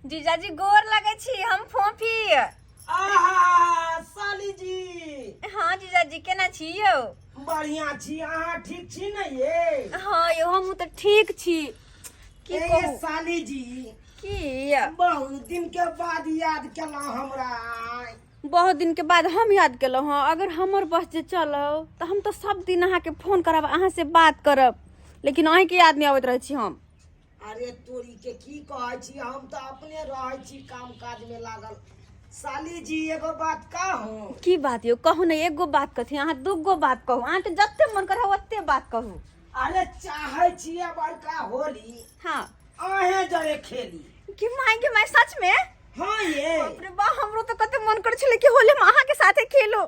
जीजाजी गोर लगै छी, हम फोफी। आहा साली जी। हाँ जीजाजी, केना छी यौ? बढ़िया छी, अहाँ ठीक छी ने ये? हाँ यौ, हमहूँ तऽ ठीक छी। की ए कहू साली जी, की बहुत दिन के बाद याद केलहुँ हमरा। बहुत दिन के बाद हम याद केलहुँ हँ। अगर हमर बस जे चलो तऽ हम तऽ सब दिन अहाँके फोन करब, अहाँ से बात करब, लेकिन अहीँके याद नहि अबैत रहै छी हम। अरे तोरी के, की कहै छी, हम तऽ अपने रहै छी काम काज में लागल। साली जी, एगो बात कहू? की बात यौ? कहू ने। एगो बात कथी, अहाँ दूगो बात कहू, अहाँके जते मन करे ओते बात कहू। अरे चाहै छियै बड़का होली अहें जरे खेली। कि माय के माय, सच में? हाँ ये। बाप रे बा, हमरो तो कते मन कर छले कि होली हम अहाँ के साथे खेलो।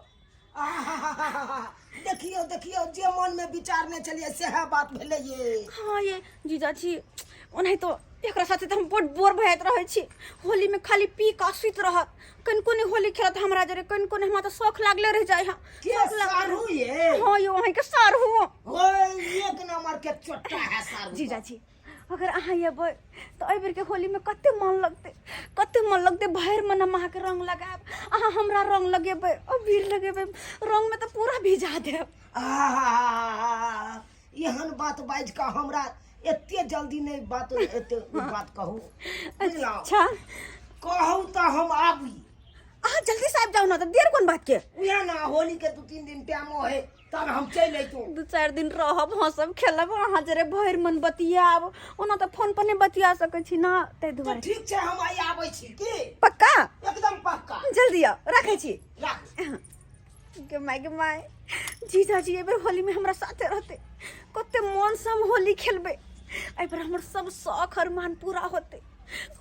आहाहाहा, देखियौ देखियौ, जे मन में विचार ने छलियै सएह बात भेलै ये। हाँ ये जीजाजी, ओनाहि तो एकरा साथे तऽ हम बड बोर भऽ जाइत रहै छी। होली में खाली पी कऽ सुति रहत, कनिको नहि होली खेलत हमरा जरे, कनिको नहि। हमरा तऽ शौख लागले रहि जाइ है। के सारू ये? हाँ यौ, अहाँके सारू। ओए एक नंबर के चोट्टा है सारू। जीजाजी, अगर अहाँ एबै तऽ एहि बेरके होलीमे कते मन लगतै, कते मन लगतै। भरि मन हम अहाँके रंग लगायब, अहाँ हमरा रंग लगेबै, अबीर लगेबै, रंगमे तऽ पूरा भिजा देब। आहाहाहा, एहन बात बाजि कऽ हमरा एते जल्दी नहि बात, एते बात कहू, बुझलहुँ? अच्छा। कहू तऽ हम आबी। अहाँ जल्दी से आबि जाउ ने, तऽ देर कोन बात के? उएह ने, होली के 2-3 दिन टाइमो है, तब हम चलि अयतहुँ। 2-4 दिन रहब, हँसब खेलब, अहाँ जरे भरि मन बतियाब। ओना तऽ फोन पर नहि बतिया सकै छी ने, ताहि तऽ दुआरे। ठीक छै, हम आइ आबै छी की? पक्का? एकदम पक्का। जल्दी आउ, रखै छी। राख। गे माय गे माय, जीजाजी एहि बेर होलीमे हमरा साथे रहतै, कते मन से हम होली खेलबै। एहि बेर हमर सब शौख अरमान पूरा होतै।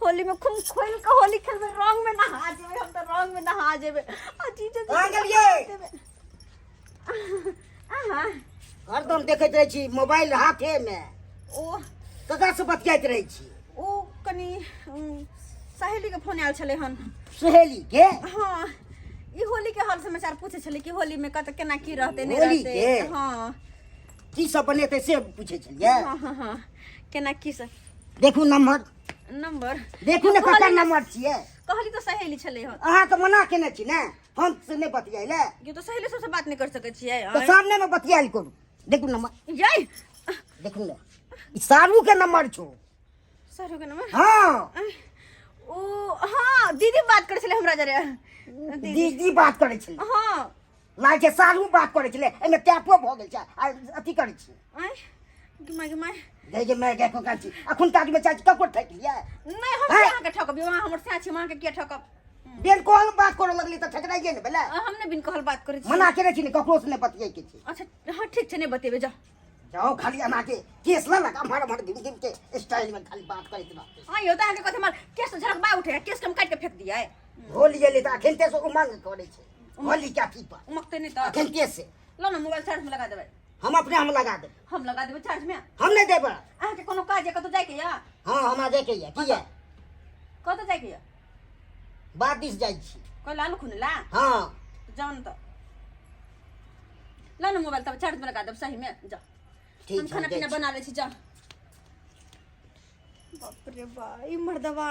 होली में खूब खोल के होली खेलबै, रंग में नहा जेबै हम तऽ, रंग में नहा जेबै आ जीजाजी कहाँ गेलियै? आहा। हरदम देखैत रहै छी मोबाइल हाथे मे। ओ ककरा से बतियाइत रहै छी? ओ कनि सहेली के फोन आयल छलै हन। सहेली के? हाँ, ई होली के हाल समाचार पूछे छलै कि होली में कत केना की रहतै, नहि होली रहतै। के? हाँ। की सब बनेतै से पूछै छलियै? हाँ हाँ हाँ, केना की सब। देखू नंबर। नंबर? देखू ने। कहली ककर ने- नंबर छियै? कहली तऽ सहेली छलै हन। अहाँके मना केने छी ने हम से नहि बतियाइ ले। ये तो सहेली सबसे बात नहीं कर सकै छियै। तऽ सामने मे बतियाइल करू। देखू नंबर। यई। देखू ने, ई सारू के नंबर छौ। सारू के नंबर? हाँ। ओ हाँ, दीदी बात करै छलै हमरा जरे, दीदी। दीदी बात करै छलै? हाँ। लागै छै सारू बात करै छलै, एहिमे टैपो भऽ गेल छै आ अथी करै छी। आँय गे माय गे माय। गै गे माय गे, कोन छी अखुन काज में चाची ककरो ठकि लियै? नहि, हम हैं? किया अहाँके ठकब यौ? अहाँ हमर सैं छी, हम अहाँके किया ठकब? बिन कहल बात करऽ लगली तऽ ठकराइए ने भेलै। हम नहि बिन कहल बात करै छी। मना केने छी ने, ककरो से नहि बतियाइ के छै। अच्छा हाँ ठीक छै, नहि बतेबै, जाउ। जाओ, खाली एना के केस लऽ लऽ एम्हर एम्हर घुमि घुमि के स्टाइल में खाली बात करैत रहतै। हाँ यौ, तऽ अहाँके कथी हमर केस झड़कबा उठे? केस के हम काटि के फेंक दियै? होली एलै तऽ अखन से उमंग करै छै होली के अथी पर। उमकते नहि तऽ? अखन से। लो ने मोबाइल, चार्ज में लगा देबै। हम अपने हम लगा देबै। हम लगा देबै चार्ज में। हम नहि देबै। अहाँके कोनो काज यऽ? कतौ जाइके यऽ? हाँ, हमरा जाइके यऽ। की यऽ? कतौ जाइके यऽ? बात दिस जाइ छी। कोइ आलू खुने ला? हाँ। जाउ ने तऽ, लो ने मोबाइल, तब चार्ज में लगा देब सही में, जाउ। ठीक हम छै, खाना जाइ पीना छी। बना लै छी, जाउ। बाप रे बा, ई मर्दवा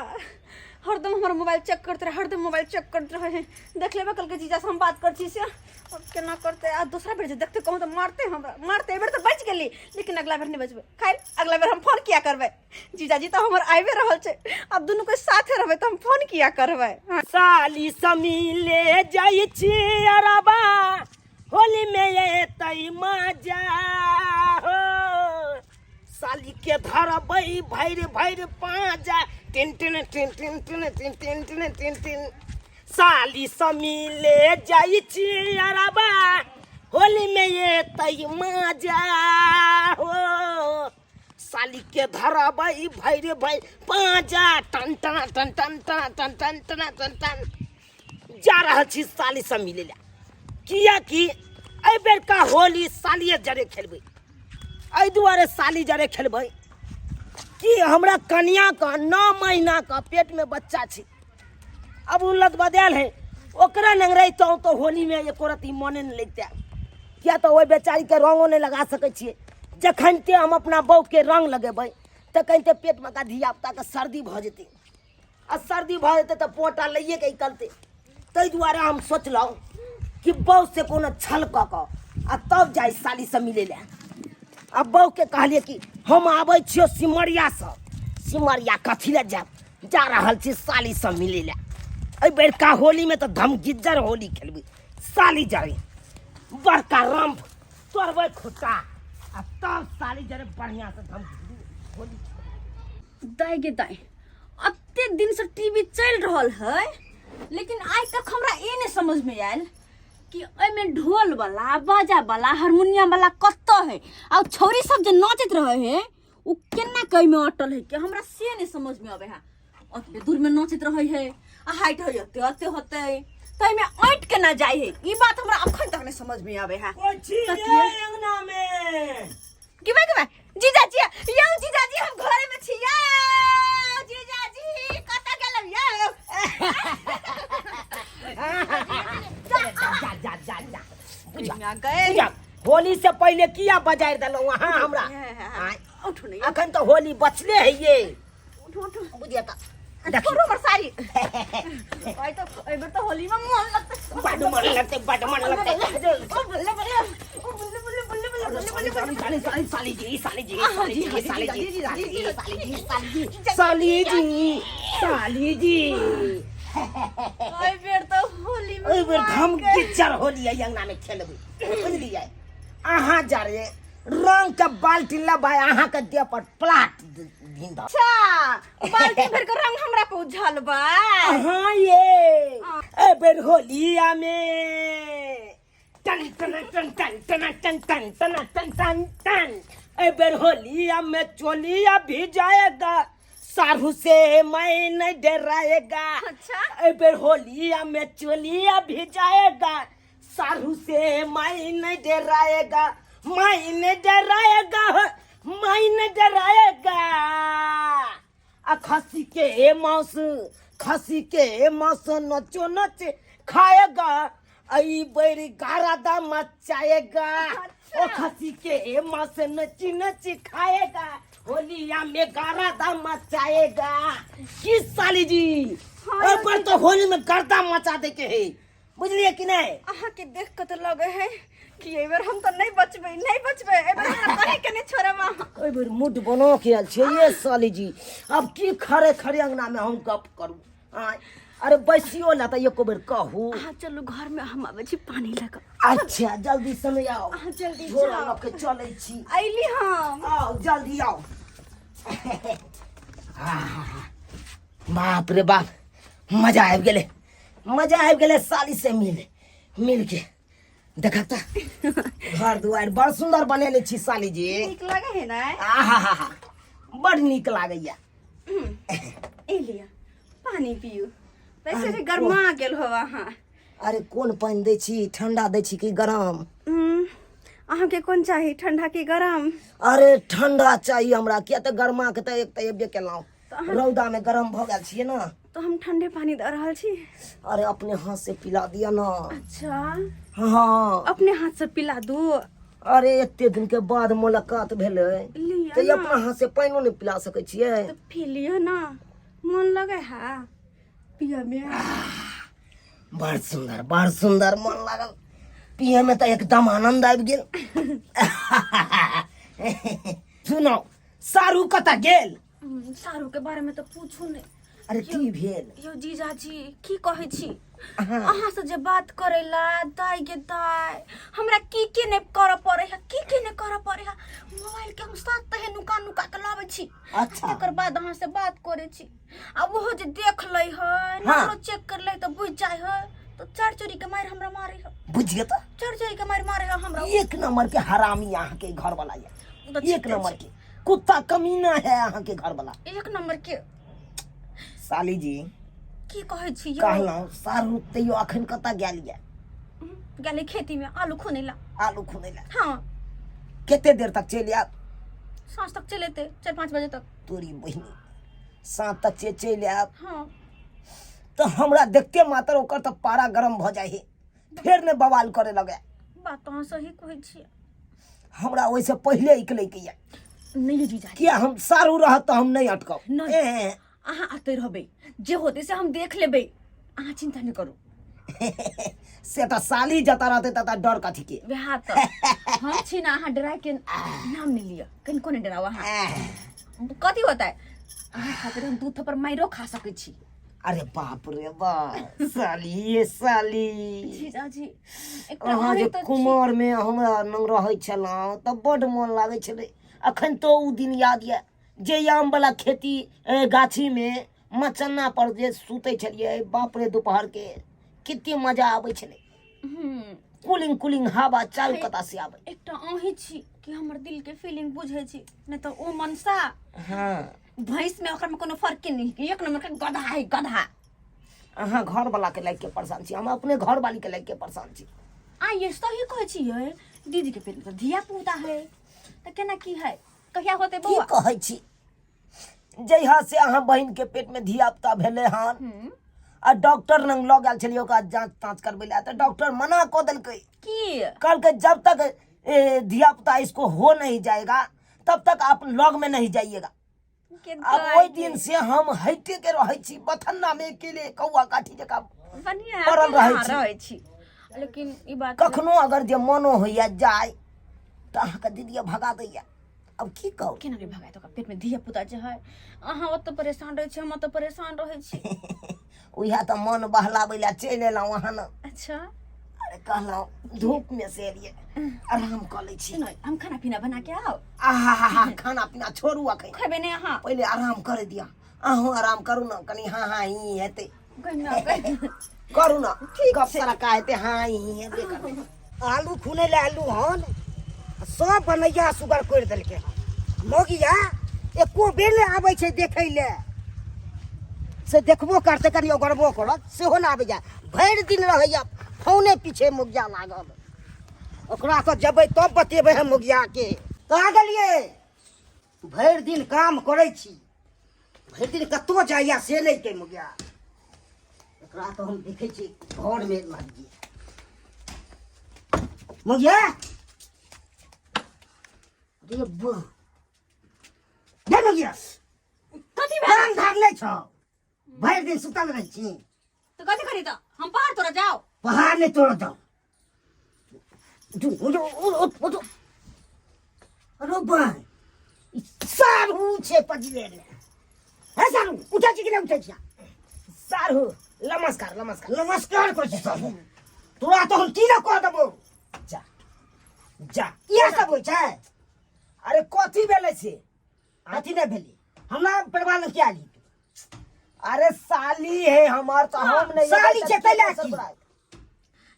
हरदम हमर मोबाइल चेक करते रहे, हरदम मोबाइल चेक करते रहे। देख लेबे कल के जीजा से हम बात कर छी से, अब केना करते? आ दूसरा बेर जे देखते कहूँ तऽ मारते हमरा, मारते। एहि बेर तऽ बचि गेली, लेकिन अगला बेर नहि बचबै। खैर, अगला बेर हम फोन किया करबै? जीजाजी तऽ हमर आबि रहल छै, आब दुनू कोई साथे रहबै तऽ हम फोन किया करबै? हाँ। साली समीले जाइ छी अरबा, होली में एतै मजा हो। साली के धरबै भरि भरि पाँजा, टिन टिन टिन टिन टिन टिन टिन टिन टिन टिन। साली समीले जाइ छी अरबा, होली में एतै मजा हो। साली के धरबै भरि भरि पाँजा, टन टन टन टन टन टन टन टन टन टन। जा रहल छी साली सब मिले ला, कियाकि एहि बेरका होली सालिए जरे खेलबै। एहि दुआरे साली जरे खेलबै कि हमरा कनियाके 9 महीनाके पेटमे बच्चा छै। अब ओ लत बदायल है, ओकरा नंग रहितहुँ तऽ होलीमे एको रत्ती मने नहि लगितै, किया तऽ ओहि बेचारीके रंगो नहि लगा सकै छियै। जखन ते हम अपना बहूके रंग लगेबै तखन ते पेटमे का धियापुताके सर्दी भऽ जेतै। आ सर्दी भऽ जेतै तऽ पोटा लैए के निकलतै। ताहि दुआरे हम सोचलहुँ कि बहू से कोनो छल कऽ कऽ आ तब जाइ साली से मिलै लए। आ बहू के कहलियै कि हम आबै छियौ सिमरियासँ। सिमरिया कथी लए जायब, जा रहल छी साली से मिलै लए। एहि बेरका होलीमे तऽ धमगिज्जर होली खेलबै साली जरे, बड़का रम्फ तोड़बै खुट्टा आ तब साली जरे बढ़िआँ से धमगिज्जर होली खेलबै। दाइ गे दाइ, अते दिन से टीवी चलि रहल है, लेकिन आइ तक हमरा ई नहि समझ में आयल कि एहिमे ढोल वाला, बाजा वाला, हारमोनियम वाला कतऽ है, आ छौरी सब जे नाचैत रहे है उ केना के एहिमे अटल है कि हमरा से नहीं समझ में आवे है। ओतबे दूर में नाचैत रहे है आ हाइट है ओते ओते होते, तऽ एहिमे अटि केना जाइ है, ई बात हमरा अखन तक नहीं समझ में आवे है। कोइ छी तऽ रे की? अंगना में? की भाई, की भाई? जीजाजी, यौ जीजाजी, हम घरे में छी। यौ जीजाजी, कतऽ गेलौ यौ? जा जा जा जा जा, बुझा गए। बुझा, होली से पहले किया बजारि देलहुँ अहाँ हमरा? आँय, उठू नहीं। अखन तऽ होली बचले है ये। उठू उठू। बुझिया तऽ देखियौ। छोड़ू हमर साड़ी। आइ तऽ एहि बेर तऽ होली में मन लगतै। बड्ड मन लगतै, बड्ड मन लगतै। ओ बल्ले बल्ले, ओ बल्ले बल्ले बल्ले बल्ले बल्ले बल्ले बल्ले। साली साली साली जी, साली जी, हाँ, साली जी, जी, हाँ, साली जी, जी, जी, साली जी, जी, साली जी, साली जी, जी, साली जी, साली जी। एहि बेर तऽ होली में एहि बेर हम मन के- गिच्चर होली है अंगना में खेलबै, बुझलियै? अहाँ जा रे रंग के बाल्टी लबाय अहाँ के देह पर प्लाट भिंद। अच्छा, बाल्टी भर के रंग हमरा पे उझलबै। हाँ ये ए बेर होलिया में टन टन टन टन टन टन टन टन टन टन टन, ए बेर होलिया में चोलिया भी जाएगा, सारू से मैं नहीं डराएगा। अच्छा। ए बेर होलिया में चोलिया भी जाएगा, सारू से मैं नहीं डराएगा, मैं नहीं डराएगा, मैं नहीं डराएगा। आ खसी के मांस, खसी के मांस नचो नच खाएगा, आई बेर गारा दा मचाएगा। अच्छा। ओ खसी के मांस नची नच खाएगा, होलिया में गारा दा मचाएगा। की साली जी, हाँ, ओइ पर तो होली में गर्दा मचा दे के है, बुझलिए कि नहीं? अहाँ के देख के तो लगे है कि एहि बेर हम तो नहीं बचबै, नहीं बचबै, एहि बेर हमरा कहीं के नहीं छोड़ब अहाँ। एहि बेर मूड बना के आयल छियै ये साली जी, अब की खड़े खड़े अंगना में हम गप करू? आँय, अरे बैसियो ला तऽ एको बेर कहू। अहाँ चलू घर में, हम आबै छी पानी लऽ कऽ। अच्छा जल्दी समय आओ। अहाँ जल्दी झोरा जाउ। लऽ के चलै छी। अयली हम। आओ जल्दी आओ। बाप रे बाप, मजा आबि गेलै, मजा आबि गेलै साली से मिल मिल के। देखा तऽ घर दुआरि बड़ सुंदर बनेने छी साली जी। नीक लगे है ना? आहा, बड़ नीक लागैया। ए लिया पानी पियू, वैसे भी गरमा गेल हो अहाँ। अरे कोन पानि दै छी, ठंडा दै छी कि गरम? अहाँके कोन चाही, ठंडा कि गरम? अरे ठंडा चाही हमरा, किया तऽ गरमा के तऽ एक तऽ एबे केलहुँ, तऽ अहाँ रौदा में गरम भऽ गेल छियै ने। तऽ हम ठंडे पानी दऽ रहल छी। अरे अपने हाथ से पिला दिअ ना। अच्छा। हाँ। अपने हाथ से पिला दू? अरे एते दिन के बाद मुलाकात भेलै लिअ तऽ ना। अपना हाथ से पानिओ नहि पिला सकै छियै? तऽ पी लिअ ना, मन लगे है पियऽ में। बड़ सुंदर, बड़ सुंदर, मन लागल पिए में तऽ एकदम आनंद आबि गेल। सुनो, सारू कतऽ गेल? सारू के बारे में तऽ पूछू नहि। अरे की भेल? यौ जीजाजी, की कहै छी अहाँ से जे बात करेला, दाइ गे दाइ, हमरा की की नहि करऽ पड़े है, की की नहि करऽ पड़े है। मोबाइल के हम सात तहे नुका नुका के लाबै छी। अच्छा। तकर बाद अहाँ से बात करै छी, आ ओहो जे देख लै है, हाँ। नंबरो चेक कर लै तऽ बुझि जाइ है, तऽ चारि चोरी के मारि हमरा मारे है। बुझिए तऽ। चारि चोरी के मारि मारे है हमरा। एक नंबर के हरामी अहाँ के घर वाला ये। ओ तऽ एक ठीके नंबर छै। के कुत्ता कमीना है अहाँ के घर वाला। एक नंबर के। साली जी। की कहै छी यौ? कहलहुँ सारू तैयो अखन कतऽ गेल ये? गेलै खेती में आलू खुनै ला। आलू खुनै ला? हाँ। कते देर तक चलि आयत? साँझ तक चलि एतै, 4-5 बजे तक। तोरी बहिनी, साँझ तक से चलि आयत? हाँ। तऽ हमरा देखते मात्र ओकर तऽ पारा गरम भऽ जाइ है, फेर ने बवाल करे लगे। बात तऽ अहाँ सही कहै छियै। हमरा ओहिसँ पहिले इकलै के ये। नहीं जीजा। किया हम सारू रहत तऽ हम नहि अटकब। नहि। ए, अहाँ अतै रहबै, जे होतै से हम देख लेबै, अहाँ चिंता नहि करू। से तऽ साली जतऽ रहतै ततऽ डर कथी के? वएह तऽ हम छी ने, अहाँ डराय के नाम नहि लिअ, कनिको नहि डराउ अहाँ। कथी होतै? अहाँ खातिर हम दू थप्पड़ मारियो खा सकै छी। अरे बाप रे बाप, साली ये साली। जीजाजी, एकटा अहाँ अहीं जे तऽ छी। कुमार में हमरा लग रहै छलहुँ तऽ बड्ड मोन लागै छलै। अखन तो उ दिन याद यऽ जे आम वाला खेती गाछी में मचन्ना पर जे सुतै छलियै, बाप रे, दोपहर के कते मजा आबै छलै। कूलिंग कूलिंग हवा चारू कता से आबै। एकटा अहीं छी कि हमर दिल के फीलिंग बुझै छी, नहि तऽ ओ मनसा भैंस में ओकर में कोनो फर्क नहीं, एक नंबर के गधा है, गधा। अहाँ घर वाला के लाइक के परेशान छी, हम अपने घर वाली के लाइक के परेशान छी। आ ये सही कहै छियै, दीदी के पेट में तऽ धिया पुता है, तऽ केना की है, कहिया होतै की बौआ? कहै छी, जहिया से अहाँ बहिन के पेट में धिया पुता भेलै हन आ डॉक्टर लग लऽ गेल छलियै ओकरा जाँच ताँच करबै लए, तऽ डॉक्टर मना कऽ देलकै। की? कहलकै जब तक धिया पुता इसको हो नहीं जाएगा तब तक आप लग में नहीं जाइएगा। के आब ओहि दिन से हम हइटे के रहै छी, बथन्ना में अकेले कौआ काठी जकाँ बढ़िया पड़ल अकेले रहै अहाँ छी। रहै छी, लेकिन ई बात कखनो अगर जे मनो होइया जाय तऽ अहाँके दीदिया भगा दैया। अब की कहू? केना नहि भगायत, ओकरा पेट में धिया पुता जे है। अहाँ ओतऽ परेशान रहै छी, हम ओतऽ परेशान रहै छी। उएह तऽ मन बहलाबै लए चलि एलहुँ अहाँ ने। अच्छा। अरे कहलहुँ धूप में से एलियै, आराम कऽ लै छी। नहि, हम खाना पीना बना के आउ। आहा, खाना पीना छोड़ू अखन। खेबै नहि अहाँ? पहिले आराम करे दिअ, अहूँ आराम करू ने कनि। हाँ हाँ ही हेतै। कहिना करू ने गप सड़का हेतै, हाँ ही हेबे करतै। आलू खुनै लए आलू हन, सब बनैया सुगर कोरि देलकै हन। मौगिया एको बेर नहि आबै छै देखै लए, से देखबो करतै कनि ओगरबो करत, सेहो नहि आबैया। भरि दिन रहैया फोने पीछे मौगिया लागल। ओकरा तऽ जेबै तब बतेबै हम मौगियाके। कहाँ गेलियै? भरि दिन काम करै छी, भरि दिन कतहु जाइया से नहि के मौगिया। एकरा तऽ हम देखै छी घरमे लागि मौगिया। अरे बा गे मौगिया, कथी भेल? काम धाम नहि छौ, भरि दिन सुतल रहै छी। तऽ कथी करी? तऽ हम पहाड़ तोड़ा जाओ? पहाड़ नहि तोड़ जाओ। उठू उठू उठ उठ। अरे बा, ई सारू छै पजले रे। हे सारू, उठै छी कि नहि उठै छियै? सारू नमस्कार, नमस्कार। नमस्कार करै छी सारू? तोरा तऽ हम की ने कह देबौ। जा जा, इएह सब होइ छै। अरे कथी भेलै से? कथी नहि भेलै, हमरा परिवार लग किया एली? अरे साली है हमर, तऽ हम नहि एबै साली तऽ छै के तै लए दोसर की? तोरा?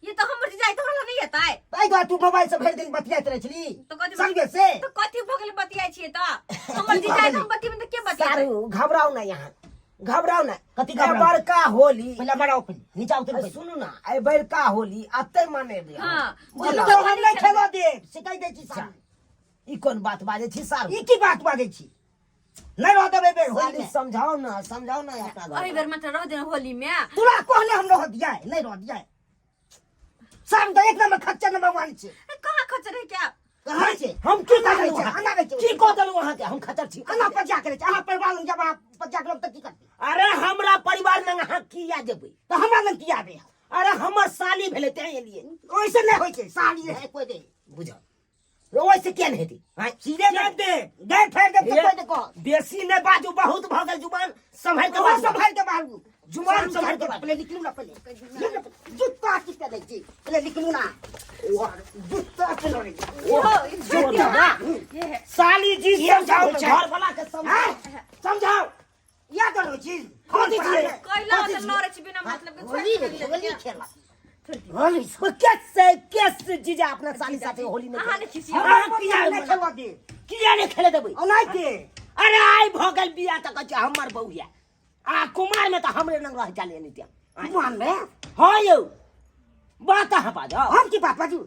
ये तऽ हमर जीजा तऽ हमरा नहीं एतै। ताहि दुआरे तू मोबाइल से भरि दिन बतियाइत रहै छली तऽ कथी? संगे से तऽ कथी भऽ गेलै बतियाइ छियै तऽ? हमर की जीजा भऽ तऽ गेलै? हम बतियेबै तऽ के बतियेतै? सारू घबराउ ना, यहाँ घबराउ ना। कथी ए घबराउ? बड़का होली। पहिले मराउ, पहिले नीचा उतरू अरे पहिले। सुनू ना, ए बड़का होली अतै मनेबै हम। हाँ, बुझलहुँ? तो हम नहि खेलऽ देब, से कहि दै छी सारू। ई कोन बात बाजै छी सारू? ई की बात बाजै छी? नहि रह देबै बेर होली साली में। समझाओ ना, समझाओ ना अपना घर। एहि बेर मात्र रह देना होली में। तोरा कहले हम रह दिया, नहि रह दिया। सारू तऽ एक नंबर खच्चर, नंबर वन छै। ए, कहाँ खच्चर है क्या? कहाँ छै? हम की आना कह रहै छै, आना रहै छै। की कह देलहुँ अहाँके हम खच्चर छी? आना पजा करै छै। अहाँ परिवार लग जब अहाँ पजा करब तऽ की करबै? अरे हमरा परिवार लग अहाँ किया जेबै? तऽ हमरा लग किया आबै? अरे हमर साली भेलै तें एलियै। ओहिसँ नहि होइ छै, साली रहै कोइ नहि। बुझल, ओहिसँ किया नहि हेतै? आँय, सीधे किया दे दे फेर दे ये, कोइ नहि कहत। बेसी नहि बाजू, बहुत भऽ गेल। जुबान सम्हारि के ओहो बाजू। सम्हारि के बाजू, जुबान सम्हारि के बाजू। पहिले निकलू ना, पहिले निकलू ना, जूता की दै छी, पहिले निकलू ना। ओ जूता के लड़ै छी। ओ, ई छोड़ दियौ ना। ये साली जी ये समझाओ होइ छै। घर वाला के समझाओ, आँय? समझाओ। या करो चीज। कथी छियै? कैला तऽ लड़ै छी बिना मतलब के, छोड़ि होली दियौ। होली खेला होली। कैसे कैसे जीजा अपना साली साथे होली में अहाँ नहि खिसियौ। अहाँ किया नहि खेलऽ दे? किया नहि खेले देबै? ओनाहिते। अरे आइ भऽ गेल बियाह तऽ कहै छै हमर बहू यऽ, आ कुमार में तऽ हमरे लग रह चले नहीं। कुमार में? हाँ यौ, बात अहाँ बाजो। हम की बात बाजू?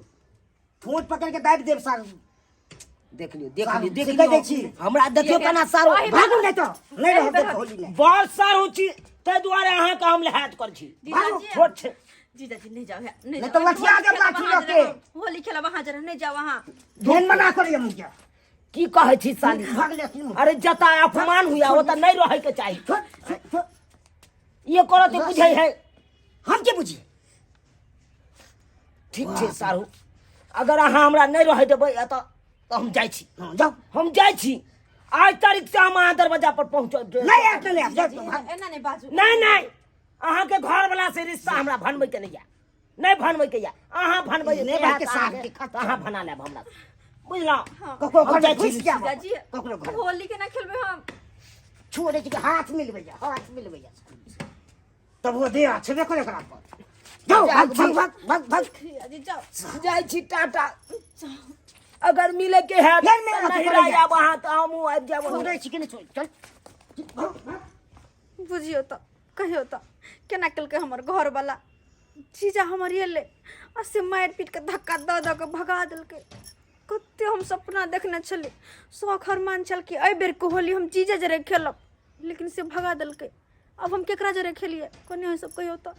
ठोंठ पकड़ के दाबि देब सारू। देख लियौ, देख सारू, लियौ, देख से कहि लियौ। दै छी। हमरा देखियौ केना सारू। ओहि भागू नहि तऽ नहि रहब देब होली में। बड़ सारू छी, ताहि दुआरे अहाँके हम लेहाज कर छी। जीजाजी, छोट छै। जीजाजी नहि जाओ है, नहीं नहि जाओ। तऽ लठिया होली देब खेलब लाठी अहाँ लऽ के। जरा, होली खेलब अहाँ जरा, नहि जाओ अहाँ। ढेन मना करिए मुखिया। की कहै छी साली भाग ले सुनू। अरे जता अपमान हुआ ओतऽ नहीं रहै के चाही छोड़, छोड़, छोड़। ये करो तो बुझै है हम के बुझिए ठीक छै सारू अगर अहाँ हमरा नहीं रहै देबै एतऽ तऽ हम जाइ छी हाँ, जाओ हम जाइ छी आज तारीख से हम अहाँ दरवाजा पर पहुँच नहीं आयत नहीं आयत, जाओ भाग। एना नहीं बाजू नहीं नहीं अहाँके घर वाला से रिश्ता हमरा भनबै के नहीं यऽ नहीं भनबै के यऽ अहाँ भनबै नहीं भाई के साथ के खत्म। अहाँ भना लेब हमरा बुझलहुँ ककरो हम घर जाइ में छी घुसि जाब जीजाजी ककरो घर होली केना खेलबै हम छोड़े छी हाथ मिलबै जा हाथ मिलबै जा तब वो दे छेबे करे एकरा पर जाओ भाग भाग भाग भाग भाग जीजाजी जाओ जाइ छी टाटा अगर मिले के है नहीं, नहीं, तऽ अथी नहिरा करै आयब अहाँ तऽ हमहूँ आबि जायब छोड़े छी कि नहीं छोड़ चल भाग, भाग। बुझियौ तऽ कहियौ तऽ केना केलकै हमर घरवला जीजा हमर एलै आ से मारि पीट कऽ धक्का दऽ दऽ कऽ भगा देलकै कते हम सपना देखने छली शौख अरमान छल कि एहि बेरके होली हम जीजे जरे खेलब लेकिन से भगा देलकै अब हम केकरा जरे खेलियै कोने सब कहियौ तऽ।